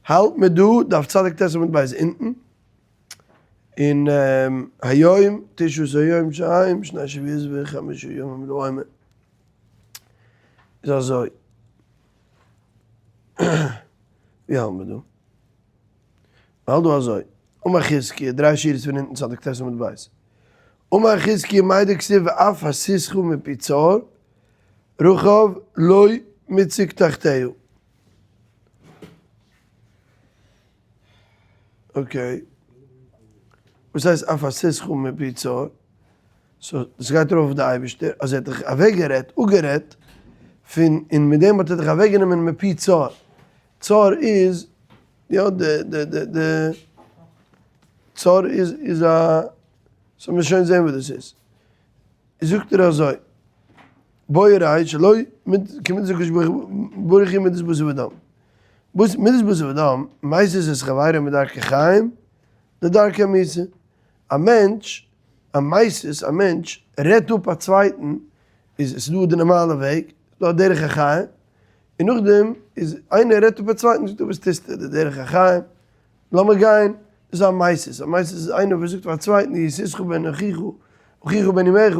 האלט מען דא דף צדיק ט' עמוד ב' אונטן, און היום תשעה יום שהם שני שבועות וחמשה ימים לעומר. איז אזוי, ווי האלט מען דא? מ'האלט דא אזוי, אמר חזקיה, דריי שורות פון אונטן צדיק ט' עמוד ב', אמר חזקיה מאי דכתיב ואף הסיתך מפי צר רחב לא מציק תחתיה. okay. וואס הייסט אף הסיתך מפי צר? so דאס גייט ארויף אויף די אייבערשטער אז ער האט דיך אוועקגערעדט, אפגערעדט, פון, און מיט דעם האט ער דיך אוועקגענומען מפי צר. צר איז, יא, די, די, די, די, צר איז, איז א, so מיר שוין זען וואס דאס איז. זאגט ער אזוי, בוא וראה שלא כמידת הקדוש ברוך הוא מידת בשר ודם. מידת בשר ודם מסית את חברו מדרכי חיים לדרכי מיתה. א מענטש, א מסית, א מענטש רעדט אפ א צווייטן, איז עס דא די נארמאלע וועג, ס'דא א דרך החיים, און נאכדעם איז איינער רעדט אפ א צווייטן, זאגט ער וואס טוסטו, די דרך החיים, לאמיר גיין, דאס איז א מסית, א מסית איז איינער וואס זאגט פאר א צווייטן יסיתך בן אחיך, אחיך בן אמך,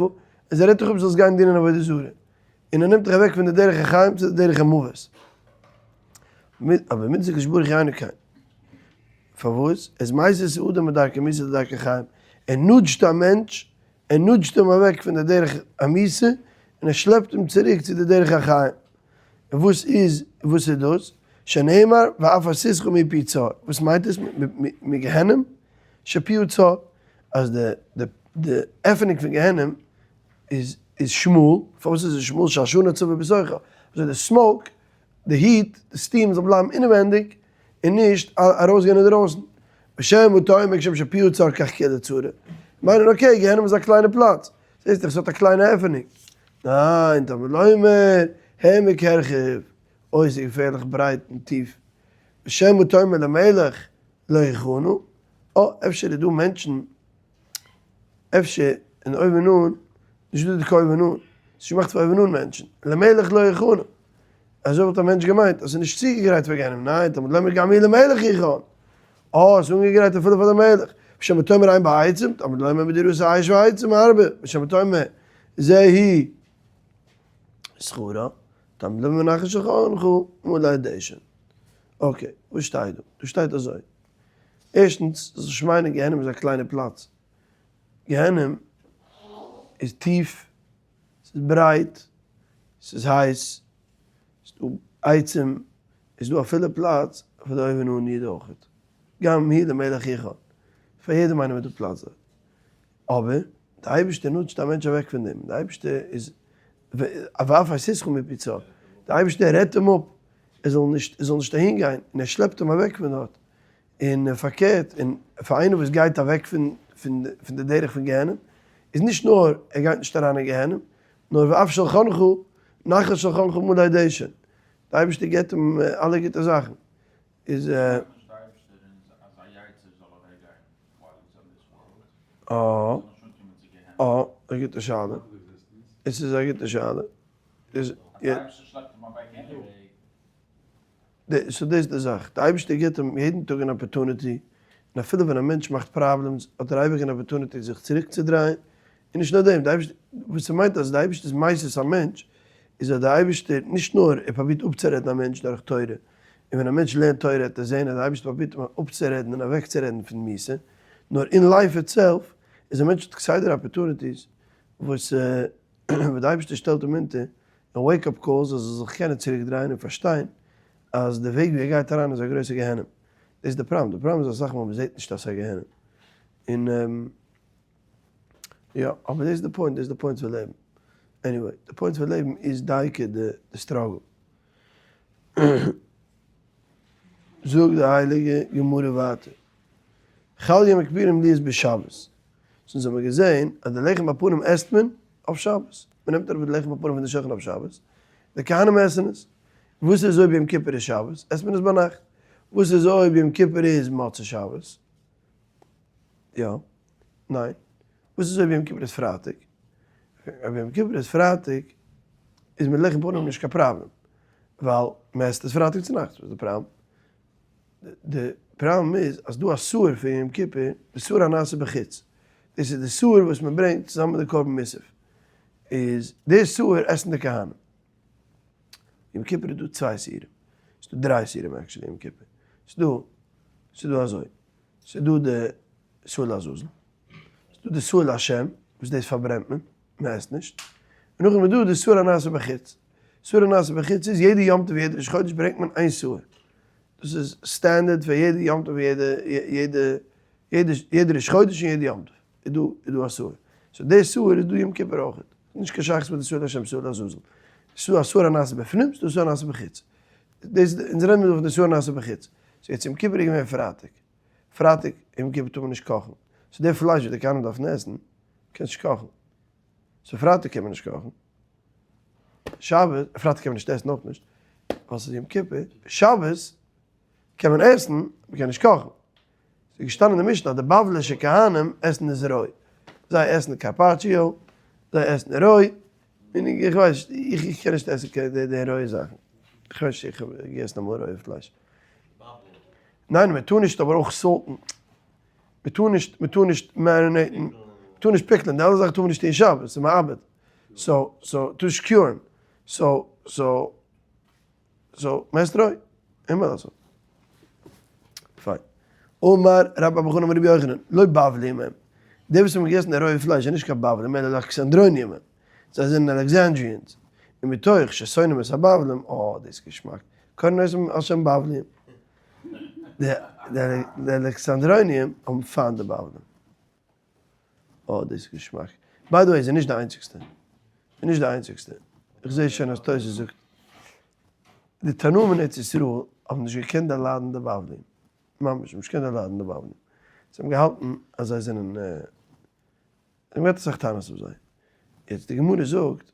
אז ער רעדט דיך אפ זאלסט גיין דינען עבודה זרה, און ער נעמט דיך אוועק פון די דרך החיים צו די דרך המוות. אבער מידת הקדוש ברוך הוא אינו כן. פארוואס? איז מסית אדם מדרכי מיתה לדרכי חיים, ער nudge ט א מענטש, ער nudge ט אים אוועק פון די דרך המיתה, און ער שלעפט אים צוריק צו די דרך החיים. און וואס איז, וואס איז דאס? שנאמר ואף הסיתך מפי צר, וואס מיינט עס מגיהנום? שפיהו צר, אז די די די עפענונג פון גיהנום איז איז שמאל, פארוואס איז עס שמאל? שהעשן הצבוע בתוכה, אזוי די smoke, די heat, די steam זאל בלייבן אינעווענדיג און נישט ארויסגיין אינדערויסן. ושמא תאמר כשם שפיהו צר כך כולה צרה. מיינען okay, גיהנום איז א קליינע פלאץ, זעסט דאך עס האט א קליינע עפענונג. ניין, תלמוד לומר, העמק הרחיב, אוי ס'איז געפערליך ברייט און טיף. ושמא תאמר למלך לא יכונו, אה, אפשר איז דא מענטשן, אפשר אין אויבן אן, נישט דא די אויבן אן, ס'איז געמאכט פאר אויבן אן מענטשן, למלך לא יכונו, אזוי וואלט א מענטש געמיינט אז ס'איז נישט צוגעגרייט פאר גיהנום, ניין, תלמוד לומר גם הוא למלך יכון, אה, ס'איז אנגעגרייט אפילו פאר די מלך, ושמא תאמר אין בו עצים, תלמוד לומר מדורתו אש ועצים הרבה, ושמא תאמר זה הוא שכרה, תלמוד לומר ונחת שולחנך מלא דשן. okay, וואס שטייט דא? דא שטייט אזוי, ערשטנס, זאלסט נישט מיינען גיהנום איז א קליינע פלאץ, גיהנום איז טיף, ס'איז ברייט, ס'איז הייס, ס'איז דא עצים, איז דא אפילו פלאץ פאר די אויבן אן איד אויכעט, גם הוא למלך יכון, פאר יעדעם איינעם איז דא פלאץ דארט, אבער די אייבערשטער nudge ט א מענטש אוועק פון דעם, די אייבערשטער איז ואף הסיתך מפי צר, די אייבערשטער רעדט אים אפ ער זאל נישט ער זאל נישט אהין גיין, און ער שלעפט אים אוועק פון דארט, און פארקערט, און פאר איינער וואס גייט אוועק פון פון פון די דרך פון גיהנום, איז נישט נאר ער גייט נישט אריין אין גיהנום, נאר ואף שלחנך, נחת שלחנך מלא דשן, די אייבערשטער געבט אים אלע גוטע זאכן, איז. אה, אה, א גוטע שאלה. עס איז א גוטע שאלה. איז, so דאס איז די זאך, די אייבערשטער גיבט אים יעדן טאג אן opportunity, און אפילו ווען א מענטש מאכט problems האט ער אייביג אן opportunity זיך צוריק צו דרייען, און נישט נאר דעם, די אייבערשטער, וואס ס'מיינט אז די אייבערשטער איז מסית א מענטש, איז אז די אייבערשטער נישט נאר ער פרובירט אפצורעדן א מענטש דורך תורה, און ווען א מענטש לערנט תורה וועט ער זען אז די אייבערשטער פרובירט אים אפצורעדן און אוועקצורעדן פון מיתה, נאר אין life itself איז א מענטש האט כסדר opportunities וואס וואס די אייבערשטער שטעלט אים אונטער און wake up calls אז ער זאל זיך קענען צוריק דרייען און פארשטיין אז די וועג ווי ער גייט אריין איז א גרויסע גיהנום. דאס איז די פראבלעם, די פראבלעם איז אסאך מאל מען זעט נישט אז ס'איז א גיהנום. און יא, אבער דאס איז די point, דאס איז די point פון לעבן. anyway, די point פון לעבן איז דייקא די struggle. זאגט די הייליגע גמרא ווייטער, חל יום הכיפורים להיות בשבת. אונז האבן געזען אז די לחם הפנים עסט מען אויף שבת. מען נעמט אראפ די לחם הפנים פון די שולחן אויף שבת, די כהנים עסן עס. וואס איז אויב יום כיפור איז שבת? עסט מען עס ביינאכט. וואס איז אויב יום כיפור איז מוצאי שבת? יא? ניין? וואס איז אויב יום כיפור איז פרייטאג? אויב יום כיפור איז פרייטאג איז מיט לחם פנים נישט קיין פראבלעם, ווייל מען עסט עס פרייטאג צונאכטס, וואס איז די פראבלעם? די פראבלעם איז אז דא א שעיר פון יום כיפור, די שעיר הנעשה בחוץ, דאס איז די שעיר וואס מען ברענגט צוזאמען מיט די קרבן מוסף, איז די שעיר עסן די כהנים. יום כיפור איז דא צוויי שעירים, ס'איז דא דריי שעירים actually יום כיפור, ס'איז דא, ס'איז דא אזוי, ס'איז דא די שעיר לעזאזל, ס'איז דא די שעיר להשם וואס דאס פארברענט מען, מען עסט נישט, און נאכדעם איז דא די שעיר הנעשה בחוץ, שעיר הנעשה בחוץ איז יעדע יום טוב יעדע ראש חודש ברענגט מען איין שעיר, דאס איז standard פאר יעדע יום טוב יעדע יעדע יעדע יעדע ראש חודש און יעדע יום טוב איז דא איז דא א שעיר, so די שעיר איז דא יום כיפור אויך, נישט קיין שייכות מיט די שעיר להשם שעיר לעזאזל, ס'איז דא א שעיר הנעשה בפנים ס'איז דא שעיר הנעשה בחוץ, דאס אונז רעדן מיר דא פון די שעיר הנעשה בחוץ, so יעצט יום כיפור איז געווען פרייטאג, פרייטאג יום כיפור טאר מען נישט קאכן, so די פלייש וואס די כהנים דארפן עסן קענסט נישט קאכן, so פרייטאג קען מען נישט קאכן, שבת, פרייטאג קען מען נישט עסן אויך נישט, ווייל ס'איז יום כיפור, שבת קען מען עסן, מען קען נישט קאכן. ס'איז געשטאנען אין די משנה אז די בבלישע כהנים עסן איז רוי. זיי עסן carpaccio, זיי עסן רוי, און איך ווייס נישט, איך קען נישט עסן די רויע זאכן. איך ווייס נישט, איך האב געגעסן אמאל רויע פלייש. ניין, מען טאר נישט אבער אויך salt ן. מען טאר נישט, מען טאר נישט marinate ן, מען טאר נישט pickle ן, די אלע זאכן טאר מען נישט טון שבת, ס'איז מאבד. so, so, טאר נישט cure ן. so, so, so, מען עסט רוי. אין מה לעשות. פיין. אמר רבה בר בר חנה אמר רבי יוחנן, לא בבלים הם. די וואס האבן געגעסן די רויע פלייש זענען נישט קיין בבלים, אלא אלכסנדרונים הם. זיי זענען Alexandrians. ומתוך ששונאים את הבבלים, אה, דאס איז געשמאק. קורין אותם על שם בבלים. די אלכסנדרונים האבן פיינט די בבלים. אה, דאס איז געשמאק. by the way, איז ער נישט די איינציגסטע. איז נישט די איינציגסטע. איך זע שוין אז תוס' זאגט, די תנאים אין ארץ ישראל האבן נישט געקענט דערליידן די בבלים. ממש, נישט געקענט דערליידן די בבלים. זיי האבן געהאלטן אז זיי זענען, זיי האבן געהאט אסאך טענות אויף זיי. יעצט די גמרא זאגט,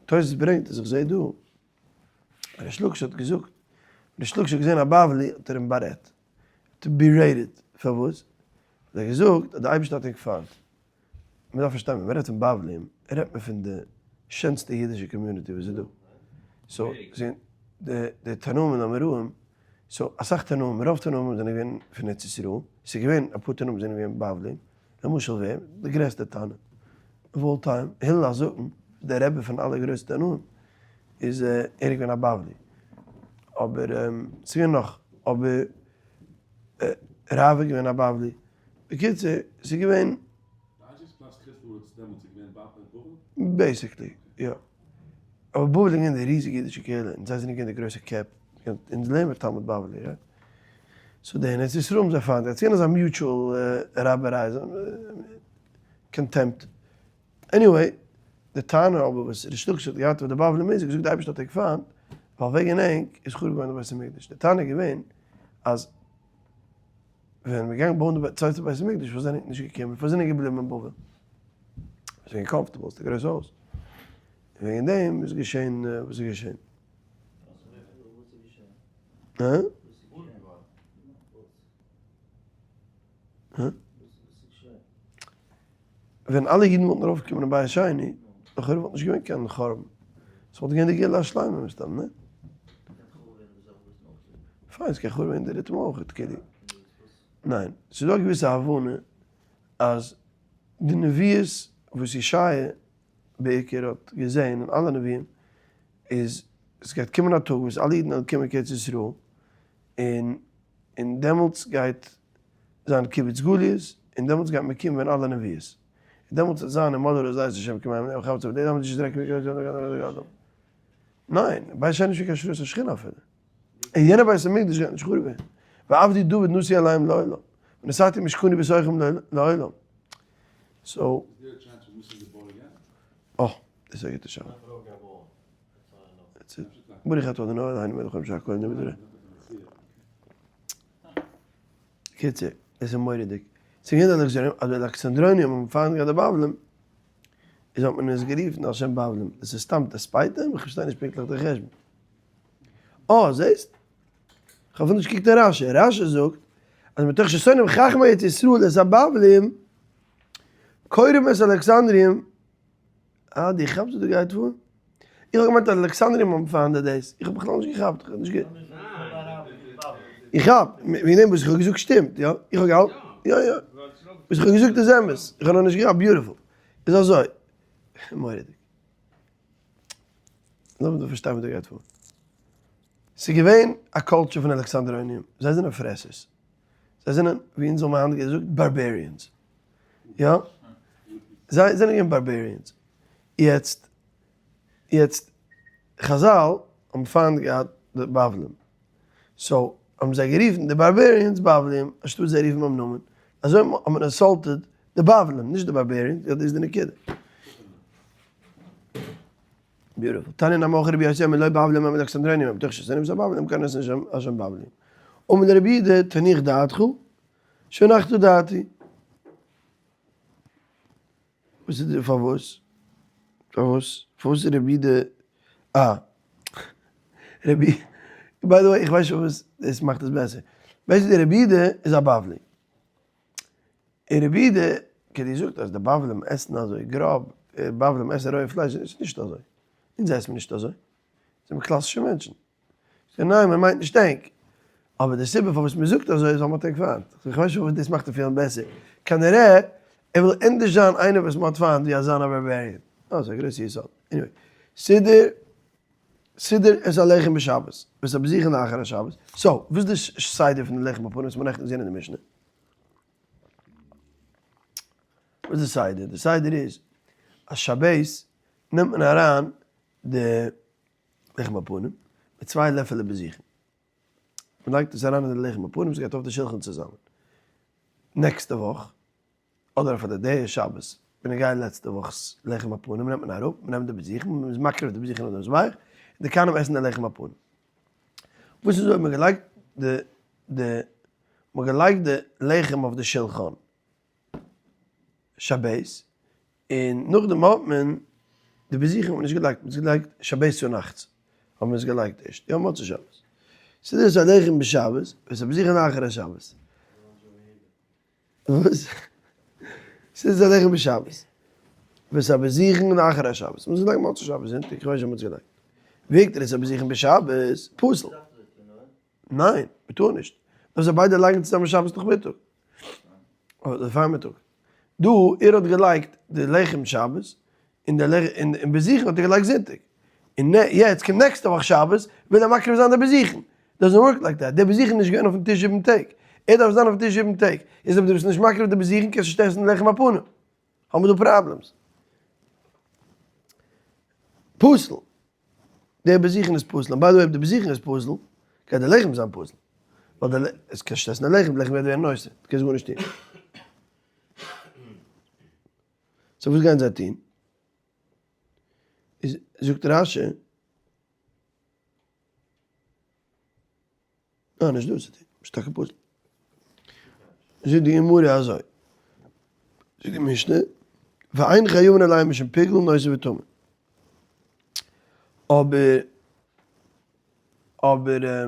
תוס' ברענגט אז איך זע דא, ריש לקיש האט געזאגט, ריש לקיש האט געזען א בבלי האט ער אים בארעדט, האט אים berated, פארוואס? האט ער געזאגט אז די אייבערשטער האט ענק פיינט. מען דארף פארשטיין ווען מען רעדט פון בבלים רעדט מען פון די שענסטע אידישע community וואס איז דא. so די די תנאים און אמוראים, so אסאך תנאים, רוב תנאים זענען געווען פון ארץ ישראל, ס'איז געווען אפאר תנאים זענען געווען בבלים, למשל ווער? די גרעסטע תנא of all time, הלל הזקן, דער רבי פון אלע גרויסע תנאים, איז ער געווען א בבלי. אבער ס'איז געווען נאך, אבער רב איז געווען א בבלי. בקיצור, ס'איז געווען. די איינציגסטע פלאץ חוץ לארץ דעמאלטס איז געווען בבל? basically, יא. אבער בבל איז געווען די ריזיגע אידישע קהילה, און זיי זענען געווען די גרויסע קעפ. אונז לערנען מיר תלמוד בבלי, right? so די אין ארץ ישראל האבן זיי פיינט געהאט. ס'איז געווען אזא mutual רייבעריי, contempt. anyway, די טענה אבער וואס ריש לקיש האט געהאט אויף די בבלים איז, ער האט געזאגט די אייבערשטער האט ענק פיינט, ווייל וועגן ענק איז חרוב געווארן די בית המקדש. די טענה איז געווען אז ווען מ'איז געגאנגען בויען די צווייטע בית המקדש, פארוואס זענען ענק נישט געקומען? פארוואס זענען ענק געבליבן אין בבל? ס'איז געווען comfortable, ס'איז א גרויסע הויז. און וועגן דעם איז געשען וואס איז געשען. הא? הא? ווען אלע אידן וואלטן ארויפגעקומען אין בית שני, לכאורה וואלט נישט געווען קיין חורבן. ס'וואלט געווען די גאולה השלימה מסתם, ניין? פיין, ס'קען חורבן ווערן די ריטם אויך, כאילו. ניין, ס'איז דא א געוויסע הבנה אז די נביאות וואס ישעיה בעיקר האט געזען און אלע נביאים איז עס גייט קומען א טאג וואס אלע אידן וועלן קומען קיין ארץ ישראל און און דעמאלטס גייט זיין קיבוץ גליות און דעמאלטס גייט מען קומען אלע נביאות און דעמאלטס וועט זיין ומלאה הארץ דעת את ה' כמים לים ניין, בית שני נישט קיין השראת השכינה אפילו. און יענע בית המקדש גייט נישט חרוב ווערן. ועבדי דוד נשיא עליהם לעולם. ונתתי משכני בתוכם לעולם. so. אה, דאס איז א גוטע שאלה. ברוך אתה אדוני אלהינו מלך העולם שהכל נהיה בדברו. קיצור, דאס איז מורא'דיג. ס'איז געווען די אלכסנדרונים האבן פיינט געהאט די בבלים, איז האט מען עס גערופן על שם בבלים. דאס איז סתם תספייתם? איך פארשטיי נישט פונקטליך די חשבון. אה, זעסט? כ'האב אפילו נישט געקוקט אין רשי. רשי זאגט אז מתוך ששונאים חכמי ארץ ישראל את הבבלים, קוראים את אלכסנדרים, אה, דו כאפסט וואס דא גייט פאר? איך האב געמיינט אז אלכסנדרים האבן founded דאס, איך האב בכלל נישט געכאפט, איך האב נישט גע. איך האב, וועגן דעם וואס איך האב געזאגט שטימט, יא? איך האב געהאלטן, יא יא. וואס איך האב געזאגט איז אמת, איך האב נאר נישט געכאפט, beautiful. איז אזוי, מורא'דיג. לאמיר דא פארשטיין וואס דא גייט פאר. ס'איז געווען א culture פון אלכסנדרונים, זיי זענען פרעסערס. זיי זענען, ווי אונז האבן היינט געזאגט, barbarians. יא? זיי זענען געווען barbarians. יעצט, יעצט, חזל האבן פיינט געהאט די בבלים. so האבן זיי גערופן די barbarians בבלים, אנשטאט זיי רופן ביים נאמען. אזוי האט מען insulted די בבלים, נישט די barbarians, יא דאס איז די נקודה. beautiful. תניא נמי הכי רבי יוסי אומר לא בבלים הם אלכסנדרונים הם מתוך ששונאים את הבבלים קראין על שם בבלים. אמר לרבי יהודה תניח דעתך שהנחת דעתי. וואס איז די פארוואס? פארוואס? פארוואס איז רבי יהודה אה רבי by the way איך ווייס נישט פארוואס דאס מאכט עס בעסער. basically רבי יהודה איז א בבלי. און רבי יהודה כדי זאגט אז די בבלים עסן אזוי גראב, בבלים עסן רויע פלייש, איז נישט אזוי. אונז עסן מיר נישט אזוי. זענען מיר קלאסישע מענטשן. זאגט ער ניין מען מיינט נישט ענק. אבער די סיבה פארוואס מען זאגט אזוי איז ווייל מען האט ענק פיינט. איך ווייס נישט פארוואס דאס מאכט אים פילן בעסער. כנראה ער וויל ענדערש זיין איינער וואס מען האט פיינט ווי אז זיין א barbarian. אה ס'איז א גרויסע יסוד. anyway. סידר סידר את הלחם בשבת. ואת הבזיכין לאחר השבת. so, וואס איז די סדר פון די לחם הפנים וואס מיר נעכטן געזען אין די משנה? וואס איז די סדר? די סדר איז אז שבת נעמט מען אריין די לחם הפנים מיט צוויי לעפעלע בזיכין. מען לייגט עס אריין אין די לחם הפנים, ס'גייט אויף די שולחן צוזאמען. נעקסטע וואך, אדער אפילו די שבת, בנוגע לעצטע וואך'ס לחם הפנים, נעמט מען אראפ, מען נעמט די בזיכין, מען איז מקריב די בזיכין אויף די מזבח, און די כהנים עסן די לחם הפנים. וואס איז אויב מען האט געלייגט די די מען האט געלייגט די לחם אויף די שולחן שבת, און נאכדעם האט מען די בזיכין האט מען נישט געלייגט, מען האט עס געלייגט שבת צונאכטס האט מען עס געלייגט ערשט, יא מוצאי שבת. סידר את הלחם בשבת, ואת הבזיכין לאחר השבת. וואס? סידר את הלחם בשבת, ואת הבזיכין לאחר השבת. מען האט עס געלייגט מוצאי שבת, זונטאג, איך ווייס נישט ווען מען האט עס געלייגט. והקטיר את הבזיכין בשבת, פסול. ניין, מען טאר נישט. נאר זיי ביידע לייגן צוזאמען שבת נאכמיטאג. אדער פארמיטאג. דא, ער האט געלייגט די לחם שבת, און די לחם, און בזיכין האט ער געלייגט זונטאג. און יעצט קומט נעקסטע וואך שבת, וויל ער מקריב זיין די בזיכין. doesn't work like that. די בזיכין איז נישט געווען אויפן טיש זיבן טעג. ער דארף זיין אויפן טיש זיבן טעג. איז אויב דו ביסט נישט מקריב די בזיכין קענסטו נישט עסן לחם הפנים. האבן מיר דא problems. פסול. דער בזיכין איז פסול. און by the way אויב די בזיכין איז פסול, גייט די לחם זיין פסול. ווייל די עס קענסט נישט עסן די לחם, די לחם וועט ווערן נותר. דו קענסט גארנישט טון. so וואס גייען זיי טון? איז זאגט רש"י. אה, נישט דא צו טון, נישט טאקע פסול. זאגט די גמרא אזוי, זאגט די משנה, ואין חייבין עליהם משום פיגול נותר וטמא. אבער, אבער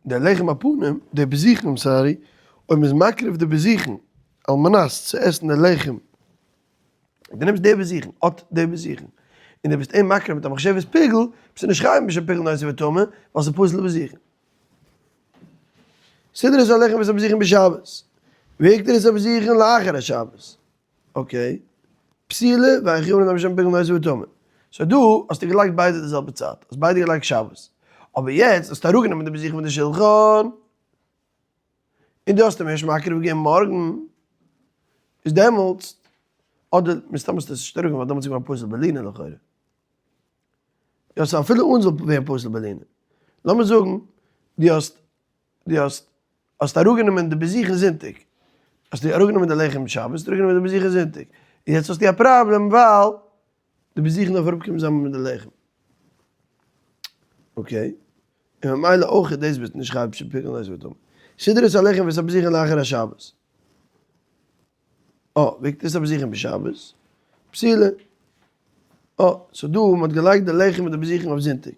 די לחם הפנים, די בזיכין, sorry, אויב מ'איז מקריב די בזיכין על מנת צו עסן די לחם, דו נעמסט די בזיכין, אט די בזיכין, און דו ביסט אים מקריב מיט א מחשבת פיגול, ביסטו נישט חייב משום פיגול נותר וטמא, ווייל ס'איז פסול לבזיכין. סידר את הלחם ואת הבזיכין בשבת, והקטיר את הבזיכין לאחר השבת. okay, פסולה ואין חייבין עליהם משום פיגול נותר וטמא. so דא האסטו געלייגט ביידע די זעלבע צייט, האסט ביידע געלייגט שבת, אבער יעצט האסטו אראפגענומען די בזיכין פון די שולחן, און דו האסט אים ערשט מקריב געווען מארגן, איז דעמאלטס, אדער מסתם האסטו עס נישט אראפגענומען ווייל דעמאלטס איז געווארן פסול בלינה לכאורה. יא so אפילו אן זאל ווערן פסול בלינה. לאמיר זאגן דו האסט דו האסט האסט אראפגענומען די בזיכין זונטאג, האסטו אראפגענומען די לחם שבת, האסט אראפגענומען די בזיכין זונטאג, און יעצט האסטו א פראבלעם ווייל די בזיכין דארף אראפקומען צוזאמען מיט די לחם. okay, און ממילא אויך דאס ביסטו נישט חייב משום פיגול נותר וטמא. סידר את הלחם ואת הבזיכין לאחר השבת. אה, והקטיר את הבזיכין בשבת, פסולה. אה, so דא מען האט געלייגט די לחם מיט די בזיכין אויף זונטאג,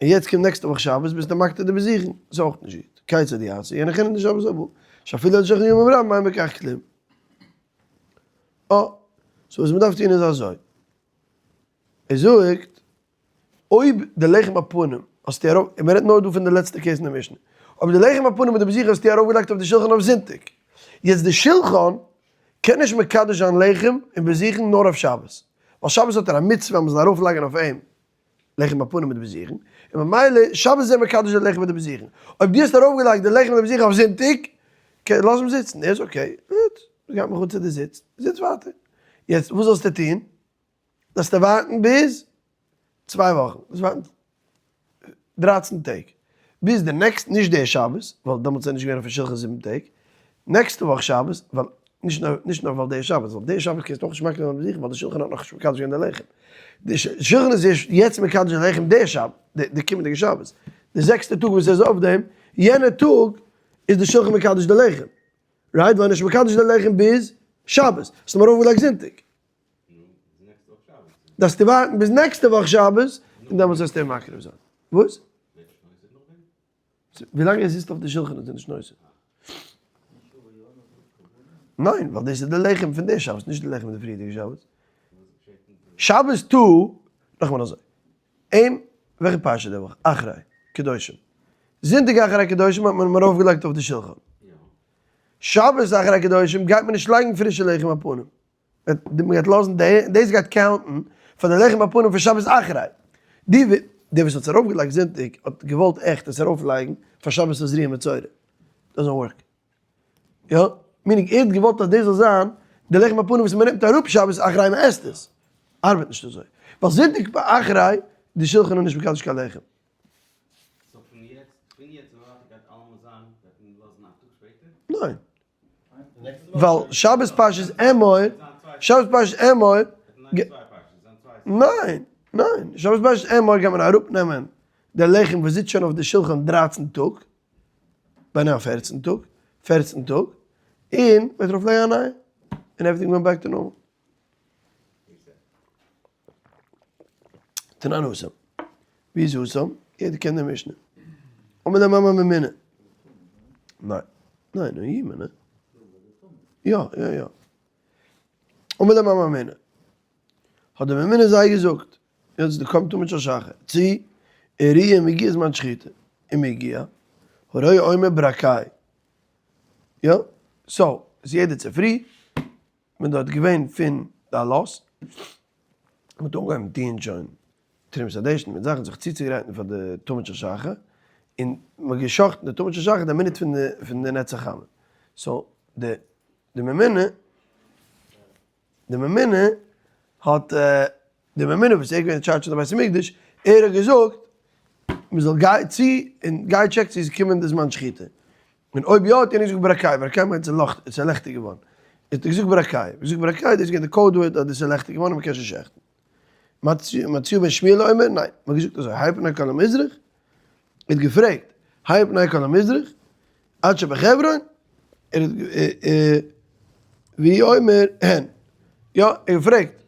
און יעצט קומט נעקסטע וואך שבת ביסטו מקטיר די בזיכין, איז אויך נישט גוט. כיצד יעשה, יניחנה לשבת הבאה, שאפילו עד שכן ימים רבים אין בכך כלום. אה, so וואס מען דארף טון איז אזוי. ער זאגט, אויב די לחם הפנים האסטו ארויף, און מען רעדט נאר דא פון די לעצטע case אין די משנה, אבער די לחם הפנים מיט די בזיכין האסטו ארויפגעלייגט אויף די שולחן אויף זונטאג. יעצט די שולחן קען נישט מקדש זיין לחם און בזיכין נאר אויף שבת. ווייל שבת האט ער א מצוה אז מ'זאל ארויפלייגן אויף אים לחם הפנים מיט די בזיכין, און ממילא שבת איז ער מקדש די לחם מיט די בזיכין. אויב דו האסט ארויפגעלייגט די לחם מיט די בזיכין אויף זונטאג, okay, לאז אים זיצן, ער איז okay, גוט, וואס גייט מיך אן צו דו זיצט, זיץ ווייטער. יעצט וואס זאלסטו טון? דארפסטו ווארטן ביז 2 וואכן, דארפסט ווארטן 13 טעג, ביז די next, נישט די שבת, ווייל דעמאלטס איז ער נישט געווען אויפן שולחן 7 טעג, נעקסטע וואך שבת, ווייל נישט נאר, נישט נאר ווייל די שבת, ווייל די שבת קענסטו אויך נישט מקריב זיין בזיכין, ווייל די שולחן האט נאכנישט מקדש געווען די לחם. די שולחן איז ערשט יעצט מקדש די לחם די שבת, די קומענדיגע שבת. די זעקסטע טאג וואס ער איז אויף דעם, יענע טאג איז די שולחן מקדש די לחם. right? ווייל נישט מקדש די לחם ביז שבת. האסט אים ארויפגעלייגט זונטאג. דארפסטו ווארטן ביז נעקסטע וואך שבת, און דעמאלטס וועסטו אים מקריב זיין. וואס? ווילאנג ער זיצט אויף די שולחן איז ער נישט נושא. ניין, ווייל דאס איז די לחם פון די שבת, נישט די לחם פון די פריערדיגע שבת. שבת טו, נאכאמאל אזוי. אים, וועלכע פרשה די וואך? אחרי, קדושים. זונטאג אחרי קדושים האט מען אים ארויפגעלייגט אויף די שולחן. שבת אחרי קדושים גייט מען נישט לייגן פרישע לחם הפנים. מען גייט לאזן די, דאס גייט count ן פאר די לחם הפנים פון שבת אחרי. די דער וואס האט עס ארויפגעלייגט זונטאג האט געוואלט עכט עס ארויפלייגן פאר שבת תזריע מצורע. Doesn't work. יא, meaning ער האט געוואלט אז דאס זאל זיין די לחם הפנים וואס מען נעמט אראפ שבת אחרי מען עסט עס. ארבעט נישט אזוי. ווייל זונטאג ביי אחרי די שולחן איז נישט מקדש קיין לחם. So פון יעצט, פון יעצט און ווייטער גייט אלעמאל זיין, וועט מען לאזן א טאג שפעטער? ניין. ווייל שבת פרשת אמור, שבת פרשת אמור, ניין, ניין, שבת פרשת אמור גייט מען אראפנעמען די לחם וואס זיצט שוין אויף די שולחן 13 טאג, ביינאכט 14 טאג, 14 טאג, און מ'וועט ארויף לייגן א נייע, און everything went back to normal. תנן התם. ווי איז התם? יעדער קען די משנה. אמר להם הממונה. ניין. ניין, נו ימנה. יא, יא, יא. אמר להם הממונה. האט דער ממונה זיי געזאגט, יעצט די קומט תמיד של שחר, צו וראו אם הגיע זמן שחיטה, אם הגיע, הרואה אומר ברקאי. יא, so, איז יעדער צופרי, מען דארט געווען פון די עלות, מען האט אנגעהויבן טוהן שוין תרומת הדשן מיט זאכן זיך צוצוגרייטן פאר די תמיד של שחר, און מען האט גע'שחט'ן די תמיד של שחר די מינוט פון די פון די נץ החמה, so די די ממונה די ממונה האט די ממונה וואס ער איז געווען אין טשארדזש פון די בית המקדש, ער האט געזאגט מען זאל גיי צו און גיי check צו עס איז געקומען די זמן שחיטה, און אויב יא האט ער נישט געזאגט ברקאי, ברקאי מיינט ס'איז לעכטיג געווארן, האט ער געזאגט ברקאי, געזאגט ברקאי דאס איז געווען די code word אז דאס איז לעכטיג געווארן און מען קען שוין שעכטן. מתתיהו בן שמואל אומר, ניין, מען האט געזאגט אזוי, האיר פני כל המזרח, ער האט געפרעגט, האיר פני כל המזרח, עד שבחברון, ער האט והוא אומר הן, יא, ער האט געפרעגט,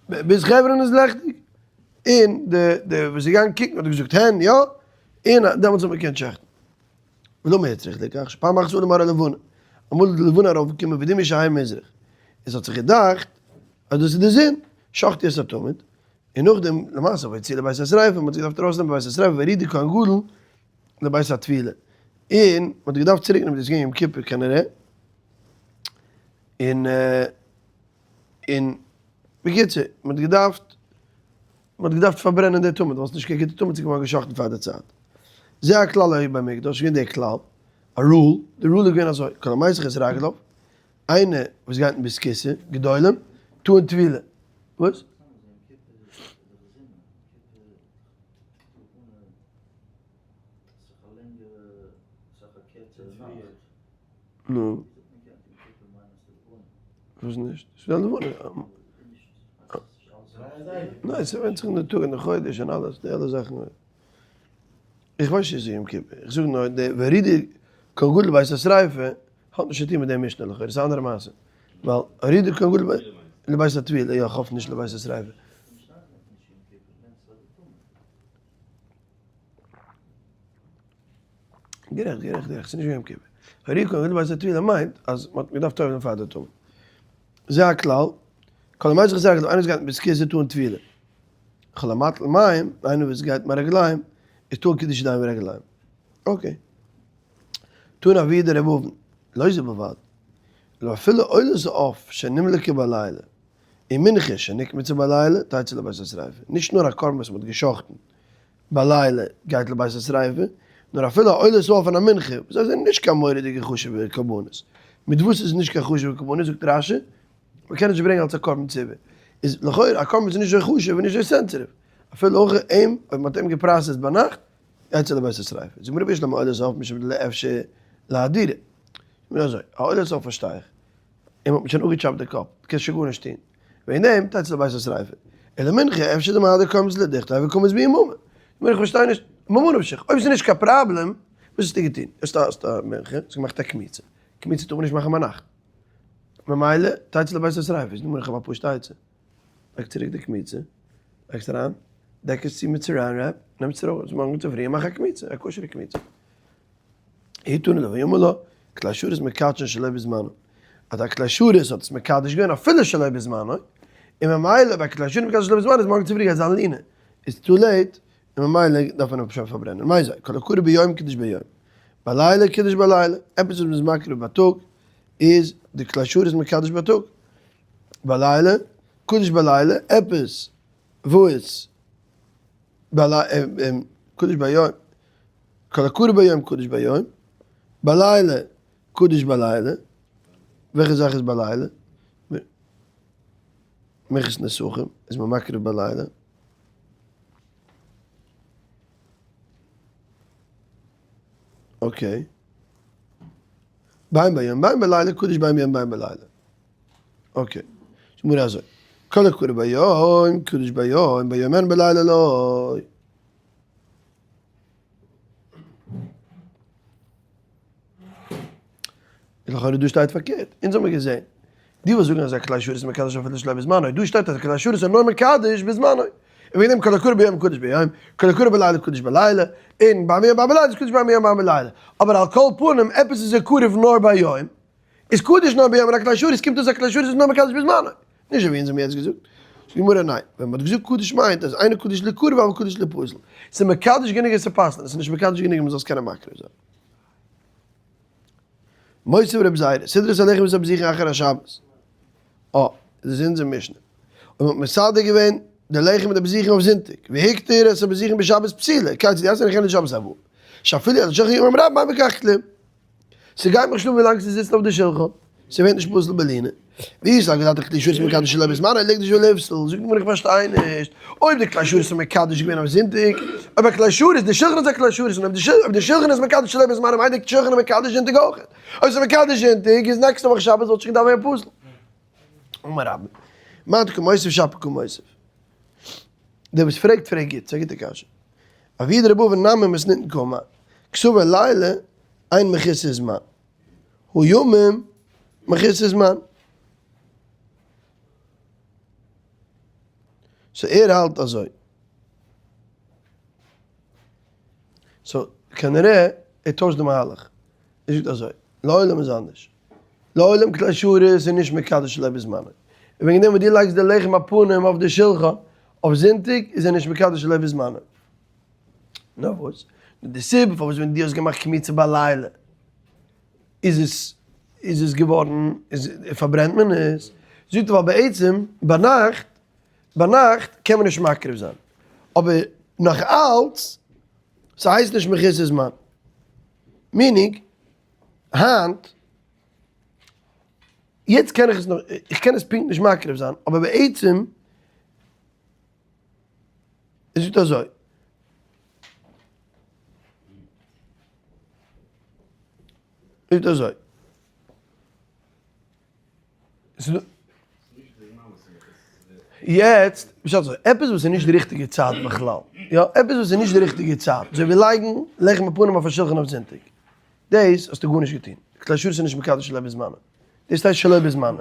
ביז חברון איז לעכטיג, און די די וואס איז געגאנגען קוקן האט געזאגט הן, יא, און דעמאלטס האט מען געקענט שעכטן. ולמה הוצרך לכך, שפעם אחת עלה מראה לבנה, אמאל איז די לבנה ארויפגעקומען ודימה שהאיר מזרח, עס האט זיך געדאכט אז דאס איז די זון, שחטו את התמיד, און נאכדעם למעשה והוציאו לבית השריפה, מען האט זיך געדארפט ארויסנעמען בבית השריפה והורידו כהן גדול לבית הטבילה, און מען האט געדארפט צוריק נעמען, דאס איז געווען יום כיפור כנראה, און און בקיצור, מען האט געדארפט מען האט געדארפט פארברענען די תמיד, ווייל עס איז נישט קיין גוטע תמיד, ס'איז געווארן גע'שחט'ן פאר די צייט. זה הכלל היה במקדש, איז געווען דער כלל, א rule, די rule איז געווען אזוי, כל המיסך את רגליו, איינער וואס גייט אין בית כסא, גדולים, טוען טבילה. וואס? נו. וואס נישט? ס'איז דא לבנה. ניין, ס'ווענדט זיך אין די טאג און די חודש און אלעס, די אלע זאכן. איך ווייס נישט צו יום כיפור, איך זאג נאר די והורידו כהן גדול לבית השריפה האט נישט צוטון מיט די משנה לכאורה, ס'איז א אנדערע מעשה. ווייל הורידו כהן גדול לבית הטבילה, יא כ'האף נישט לבית השריפה. גערעכט, גערעכט, גערעכט, ס'איז נישט יום כיפור. הורידו כהן גדול לבית הטבילה מיינט אז מ'האט געדארפט טובל'ן פאר די טומאה. זה הכלל, כל המיסך את רגליו, איינער וואס גייט מיט בית הכסא טעון טבילה. כל המטיל מים, איינער וואס גייט מי רגליים, איז טעון קידוש ידיים ורגליים. Okay. תנא אבוה דרבי אבין, לא זו בלבד, אלא אפילו עולת העוף שנמלקה בלילה, און מנחה שנקמצה בלילה, תצא לבית השריפה. נישט נאר א קרבן וואס מ'האט גע'שחט'ן בלילה גייט לבית השריפה, נאר אפילו א עולת העוף און א מנחה, וואס זיי זענען נישט קיין מורא'דיגע חשוב'ע קרבנות. מיט וואס איז נישט קיין חשוב'ע קרבנות? זאגט רש"י, מ'קען נישט ברענגען אלס א קרבן ציבור. איז לכאורה א קרבן וואס איז נישט אזוי חשוב און נישט אזוי sensitive. אפילו אויך אים, אויב מ'האט אים גע process ט ביינאכט, גייט צו לבית השריפה. זאגט מיר בשלמא עולת העוף משום דלא אפשר לאהדורי. זאגט מיר אזוי, א עולת העוף פארשטיי איך, אים האט מען שוין אפגעטשאפט די קאפ, דו קענסט שוין גארנישט טון, וועגן דעם תצא לבית השריפה. אלא מנחה אפשר דמהדר קומץ לדוכתא הוה קמיץ ביממא. זאגט מיר איך פארשטיי נישט, ממה נפשך, אויב ס'איז נישט קיין פראבלעם, וואס האסטו געטון? האסט א מנחה, האסט געמאכט א קמיצה, קמיצה טאר מען נישט מאכן ביינאכט, ממילא תצא לבית השריפה. זאגט מיר איך האב א פשוטע עצה. לייג צוריק די קמיצה, לייגסט אריין, דעק עס צו מיט saran wrap, נעם עס ארויס מארגן צופרי און מאך א קמיצה, א כשר'ע קמיצה. אי תנא דבי אמר לה, כלי שרת מקדשין שלא בזמנו. אז א כלי שרת האט עס מקדש געווען אפילו שלא בזמנו, און ממילא ביי כלי שרת מקדש שלא בזמנו איז מארגן צופרי גייט זיין לינה, איז too late, און ממילא דארף מען אים שוין פארברענען. מאי זיי, כל הקרב ביום קדש ביום, בלילה קדש בלילה, עפעס וואס מ'איז מקריב בייטאג, איז די כלי שרת מקדש בייטאג. בלילה, קדש בלילה, עפעס וואס קדש ביום, כל הקרב ביום קדש ביום, בלילה קדש בלילה, וועלכע זאך איז בלילה? מנחת נסכים איז מען מקריב בלילה. okay. בין ביום בין בלילה קדש בין ביום בין בלילה. okay. זאג מיר אזוי. כל הקרב ביום, קדש ביום, ביום אין בלילה לא. לכאורה דא שטייט פארקערט. אונז האמיר געזען. די וואס זאגן אז א כלי שרת איז מקדש אפילו שלא בזמנו. דא שטייט אז א כלי שרת איז נאר מקדש בזמנו. און וועגן דעם כל הקרב ביום קדש ביום, כל הקרב בלילה קדש בלילה, און בין ביום בין בלילה איז קדש בין ביום בין בלילה. אבער על כל פנים עפעס איז ער קרב נאר ביום. איז קדש נאר ביום און א כלי שרת קומט אויס א כלי שרת איז נאר מקדש בזמנו. נישט אזוי ווי אונז האבן יעצט געזאגט. זאגט די גמרא ניין, ווען מ'האט געזאגט קדש מיינט אז אינו קדש ליקרב אבל קדש ליפסל. ס'איז מקדש גענוג עס צו פסל'ן, עס איז נישט מקדש גענוג אז מ'זאל עס קענען מקריב זיין. מותיב רבי זירא, סדרת הלחם והבזיכין אחר השבת. אה, דאס איז אונזער משנה. אויב מ'האט מסדר געווען די לחם מיט די בזיכין אויף זונטאג, והקטיר את הבזיכין בשבת פסולה, כיצד יעשה נכנס לשבת הבאה. שאפילו על שולחן ימים רבים אין בכך כלום. ס'גייט מיך נישט אן ווילאנג ס'זיצט אויף די שולחן, ס'ווערט נישט פסול בלינה. ווי איז אגודת די כלי שרת מקדש שלא בזמנו ליקדש ולפסול? זאגט די גמרא איך פארשטיי נישט, אויב די כלי שרת איז מקדש געווען אויף זונטאג, אויב א כלי שרת, די שולחן איז א כלי שרת, און אויב די שולחן איז מקדש שלא בזמנו מיינט די שולחן איז מקדש זונטאג אויך, אויב ס'איז מקדש זונטאג איז נעקסטע וואך שבת וואלט שוין געדארפט ווערן פסול. אמר רבה, מאן דקא מותיב שפיר קא מותיב. דער וואס פרעגט פרעגט גוט, ס'איז א גוטע קשיא. אבוה דרבי אבין נמי מתניתין קאמר, קסבר לילה אין מחוסר זמן. הא ימים מחוסר זמן. so ער האלט אזוי. so כנראה ער טוישט די מהלך. ער זאגט אזוי, לעולם איז אנדערש. לעולם כלי שרת איז נישט מקדש שלא בזמנו. און וועגן דעם וואס דו לייגסט די לחם הפנים אויף די שולחן אויף זונטאג איז ער נישט מקדש שלא בזמנו. נאר וואס? די סיבה פארוואס ווען דו האסט געמאכט קמיצה בלילה איז עס איז עס געווארן איז פארברענט מען עס, זאגט ער ווייל בעצם ביינאכט ביינאכט קען מען נישט מקריב זיין, אבער נאך אלץ ס'הייסט נישט מחוסר זמן, meaning היינט יעצט קען איך עס נאך איך קען עס פונקט נישט מקריב זיין אבער בעצם ער זאגט אזוי. ער זאגט אזוי. יעצט, פשט אזוי, עפעס וואס איז נישט די ריכטיגע צייט בכלל, יא, עפעס וואס איז נישט די ריכטיגע צייט, אזוי ווי לייגן לחם הפנים אויף א שולחן אויף זונטאג, דאס האסטו גארנישט געטון, כלי שרת איז נישט מקדש שלא בזמנו, דאס הייסט שלא בזמנו.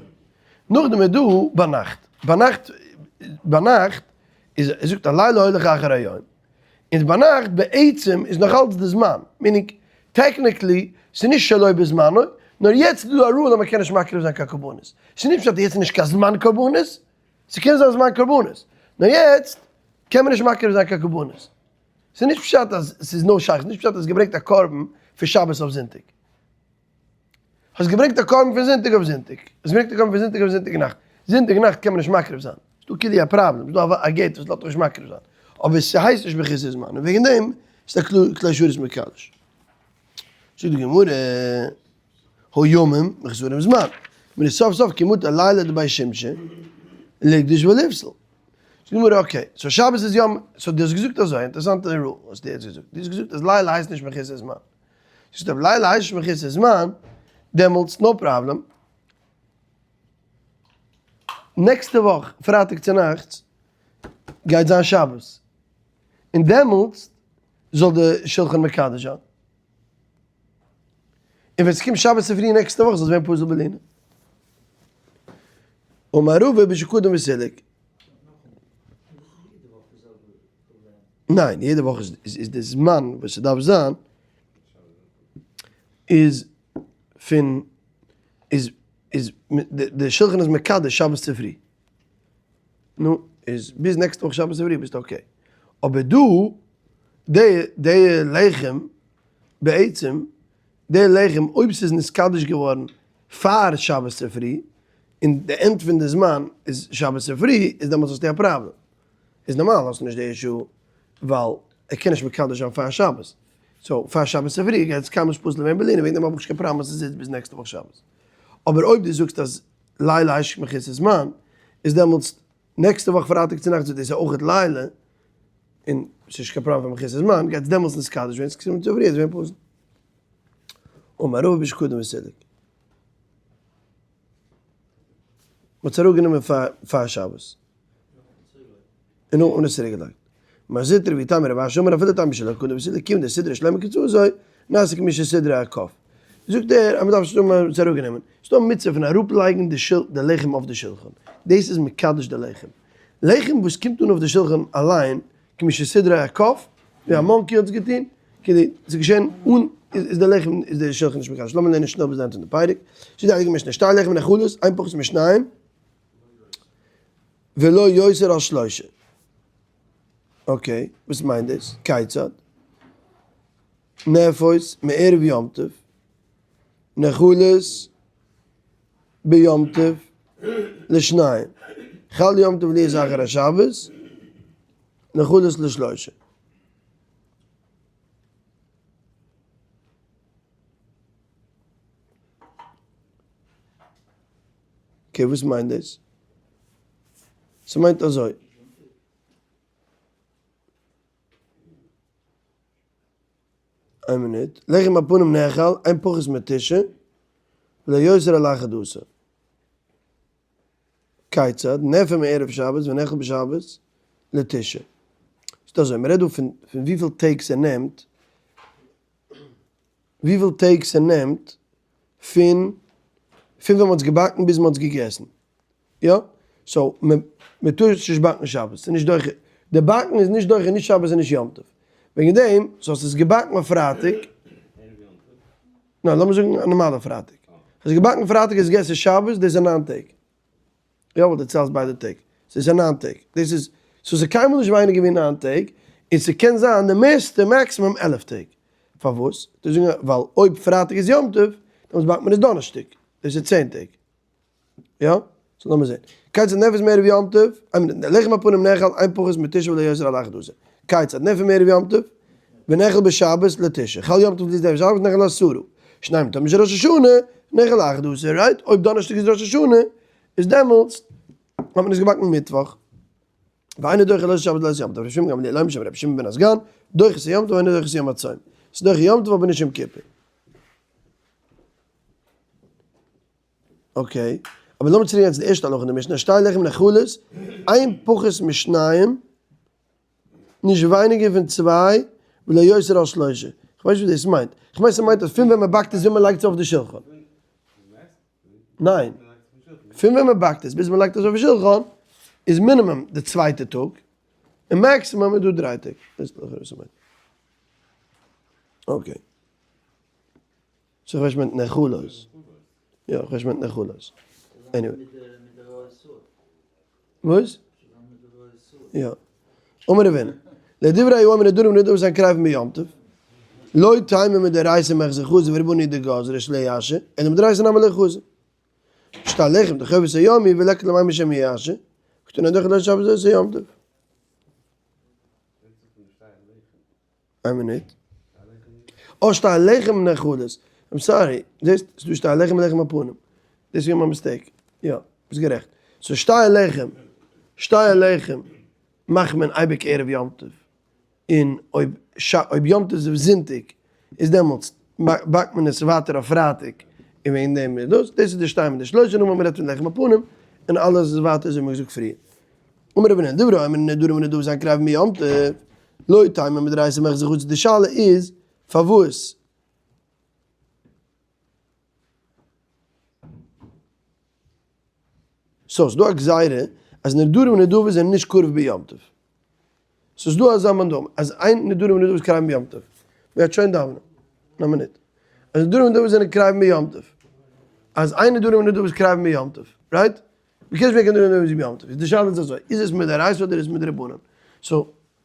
נאכדעם איז דא ביינאכט, ביינאכט, ביינאכט איז ער זאגט הלילה הולך אחר היום, און ביינאכט בעצם איז נאך אלץ די זמן, meaning technically ס'איז נישט שלא בזמנו, נאר יעצט איז דא א rule אז מ'קען נישט מקריב זיין קיין קרבנות, ס'איז נישט פשט אז יעצט איז נישט קיין זמן קרבנות, ס'קען זיין זמן קרבנות, נאר יעצט קען מען נישט מקריב זיין קיין קרבנות, ס'איז נישט פשט אז ס'איז נאר שייך, ס'איז נישט פשט אז געברענגט א קרבן פון שבת אויף זונטאג. האסט געברענגט א קרבן פון זונטאג אויף זונטאג, האסט געברענגט א קרבן פון זונטאג אויף זונטאג נאכט, זונטאג נאכט קען מען נישט מקריב זיין, ס'איז דא כאילו א פראבלעם, ס'איז דא א gate וואס לאזט דיך נישט מקריב זיין, אבער ס'הייסט נישט מחוסר זמן, און וועגן דעם איז א כלי שרת מקדש. זאגט די גמרא, הימים מחוסרים זמן, מפני סוף סוף כי מטא לילה דבי שמשי, לקדוש ולפסול. זאגט די גמרא okay, so שבת איז יום, so דו האסט געזאגט אזוי, אינטערעסאנטע rule וואס דו האסט געזאגט, דו האסט געזאגט אז לילה הייסט נישט מחוסר זמן. זאגסט אויב לילה הייסט נישט מחוסר זמן, דעמאלטס no problem. נעקסטע וואך פרייטאג צונאכטס גייט זיין שבת, און דעמאלטס זאל די שלחן מקדש זיין. און ווען ס'קומט שבת צופרי נעקסטע וואך זאל עס ווערן פסול בלינה. אמר רבא בשקדם וסילק. ניין, יעדע וואך איז די זמן וואס ס'דארף זיין איז פון איז איז די שלחן איז מקדש שבת צופרי. נו, איז ביז נעקסטע וואך שבת צופרי ביסטו okay. אבער דא די די לחם בעצם די לחם אויב ס'איז נתקדש געווארן פאר שבת צופרי און די end פון די זמן איז שבת צופרי איז דעמאלטס האסטו א פראבלעם. איז נארמאל האסטו נישט די אישו ווייל ער קען נישט מקדש זיין פאר שבת. so פאר שבת צופרי גייט עס קיינמאל נישט פסול ווערן בלינה וועגן דעם האב איך נישט קיין פראבלעם אז ס'זיצט ביז נעקסטע וואך שבת. אבער אויב דו זאגסט אז לילה הייסט מחוסר זמן איז דעמאלטס נעקסטע וואך פרייטאג צונאכטס וואס דאס איז אויכעט לילה און ס'איז נישט קיין פראבלעם פון מחוסר זמן גייט עס דעמאלטס נתקדש ווערן ס'קומט צופרי עס ווערן פסול. אמר רבא בשקדם וסילוק. מ'האט עס אראפגענומען פאר שבת. און און עס צוריק געלייגט. מר זוטרא ואיתימא רב אשי אמר אפילו טעמא שלא קדם וסילוק כיון דסידרא שלמה כצאזוי נעשה כמי שסידרה הקב. זאגט ער אז מ'דארף נישט האבן עס אראפגענומען. ס'איז דא א מצוה פון אראפלייגן די לחם אויף די שולחן. דאס איז מקדש די לחם. לחם וואס קומט אן אויף די שולחן אליין כמי שסידרה הקב, ווי א monkey האט עס געטון, כדי ס'איז געשען אן איז די לחם איז די שולחן נישט מקדש. לאמיר לערנען שנעל ביז די end פון די פרק. זאגט די הייליגע משנה שתי לחם נאכלות, אין פחות משניים, ולא יותר על שלושה. okay, וואס מיינט דאס? כיצד? נאפות מערב יום טוב, נאכלות ביום טוב לשניים, חל יום טוב להיות אחר השבת, נאכלות לשלושה. okay, וואס מיינט דאס? ס'מיינט אזוי. איין מינוט. לחם הפנים נאכל, אין פחות מתשעה, ולא יותר על אחד עשר. כיצד, נאפה מערב שבת ונאכל בשבת לתשעה. ס'איז אזוי, מ'רעדט דא פון וויפיל טעג ס'נעמט, וויפיל טעג ס'נעמט פון פון ווען מ'האט עס געבאקן ביז מ'האט עס געגעסן. יא? so מ'טאר עס נישט באקן שבת, ס'איז נישט דוחה, די באקן איז נישט דוחה נישט שבת און נישט יום טוב. וועגן דעם, so האסט עס געבאקן אויף פרייטאג, ניין לאמיר זאגן א נארמאלע פרייטאג, האסט עס געבאקן פרייטאג האסט געגעסן שבת, דאס איז ניין טעג. יא ווייל דו ציילסט ביידע טעג. ס'איז א ניין טעג. דאס איז, so ס'איז קיינמאל נישט ווייניגער ווי ניין טעג, און ס'קען זיין די מערסטע maximum 11 טעג. פארוואס? דאס זאגן ווייל אויב פרייטאג איז יום טוב, דעמאלטס באקט מען עס דאנערשטאג, דאס איז 10 טעג. יא? so לאמיר זען. כיצד נאפית מערב יום טוב, לחם הפנים נאכל, אין פחות מתשעה ולא יותר על אחד עשר. כיצד נאפה מערב יום טוב, ונאכל בשבת לתשעה. חל יום טוב להיות בשבת נאכל לעשרה. שניים תמיד של ראש השנה, נאכל אחד עשר, right? אויב דאנערשטאג איז ראש השנה, איז דעמאלטס האט מען עס געבאקן מיטוואך. ואינו דוחה לא שבת לא יום טוב. רבי שמעון גמליאל אומר בשם רבי שמעון בן הסגן, דוחה את יום טוב ואינו דוחה את יום הצום. ס'איז דוחה יום טוב אבער נישט יום כיפור. okay, אבער לאמיר צוריק גיין צו די ערשטע הלכה אין די משנה, שתי לחם נאכלות, אין פחות משניים, נישט ווייניגער פון צוויי, ולא יותר על שלושה. כ'ווייס נישט וואס דאס מיינט. כ'מיין ס'מיינט אז פון ווען מ'באקט עס ביז מ'לייגט עס אויף די שולחן. ניין. פון ווען מ'באקט עס ביז מ'לייגט עס אויפן שולחן איז מינימום די צווייטע טאג, און maximum איז דא דריי טעג. דאס איז לכאורה וואס ס'מיינט. okay. so כ'ווייס נישט מיינט נאכלות. יא, כ'ווייס נישט מיינט נאכלות. anyway. וואס? יא. אמר רב הונא. לדברי הימים נדרים נדבות זיין קרבים ביום טוב. לא תימא מדאורייתא מיחזי חזי ורבנן דגזרו שלא ישהה, אלא מדאורייתא נמי לא חזי. שתי הלחם דחובת היום היא וליכא למימר שמא ישהה, וקתני דוחה לו שבת זאת יום טוב. איין מינוט. או שתי הלחם נאכלות. I'm sorry. זעסט, ס'דא שתי הלחם און לחם הפנים. דאס איז געווען מיין mistake. יא, ביסט גערעכט. so שתי הלחם, שתי הלחם מאכט מען אייביג ערב יום טוב. און אויב אויב יום טוב איז זונטאג איז דעמאלטס באקט מען עס ווייטער אויף פרייטאג און וועגן דעם איז דאס, דאס איז די שתיים און די שלושה נאכדעם האט מען גערעדט פון לחם הפנים און אלעס איז ווייטער אזוי ווי מ'האט געזאגט פריער. אמר רב הונא דברי האומר נדרים ונדבות זיין קרבים ביום טוב, לא תימא מדאורייתא מיחזי חזי די שאלה איז פארוואס so ס'דא א גזירה אז נדרים ונדבות זענען נישט קרב ביום טוב. ס'איז דא אזא מאן דאמר אז אין נדרים ונדבות קרבים ביום טוב. מ'גייט שוין דאווענען. נאר מינוט. אז נדרים ונדבות זענען קרבים ביום טוב. אז אין נדרים ונדבות קרבים ביום טוב. right? מ'קען נישט ברענגען נדרים ונדבות ביום טוב. איז די שאלה איז אזוי, איז עס מדאורייתא אדער איז עס מדרבנן? so,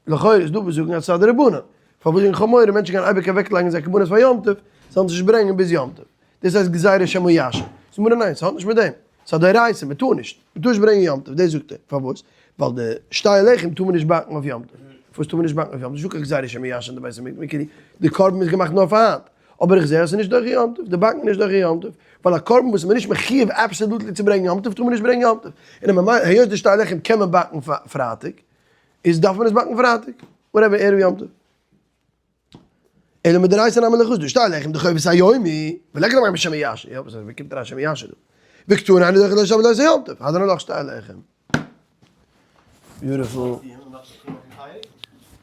לכאורה איז דא וואס זאגן אז ס'איז א דרבנן. פארוואס זאגן חמורים מענטשן גייען אייביג אוועקלייגן זייער קרבנות פאר יום טוב, זאלן זיי נישט ברענגען ביז יום טוב. דאס הייסט גזירה שמא ישהה. זאגט מרן ניין, ס'האט נישט מיט דעם. ס'איז א דאורייתא, מ'טאר נישט. מ'טאר נישט ברענגען יום טוב, דאס זאגט ער. פארוואס? ווייל די שתי הלחם טאר מען נישט באקן אויף יום טוב. פארוואס טאר מען נישט באקן אויף יום טוב? נישטא קיין גזירה שמא ישהה אין די בית המקדש, די קרבן איז געמאכט נאר פאר היינט. אבער איך זע אז ס'איז נישט דוחה יום טוב, די באקן איז נישט דוחה יום טוב, ווייל א קרבן וואס איז מען נישט מחיוב absolutely צו ברענגען יום טוב טאר מען נישט ברענגען יום טוב. און ממילא היות די שתי הלחם קען מען באקן פרייטאג, איז דארף מען עס באקן פרייטאג, whatever ערב יום טוב. אלא מדאורייתא נמי לא חזי, שתי הלחם דחובת היום היא, וליכא למימר שמא ישהה, יא וואס ווי קומט אריין שמא ישהה דא? וקתני אינו דוחה לא שבת לא יום טוב, הדרן עלך שתי הלחם. beautiful.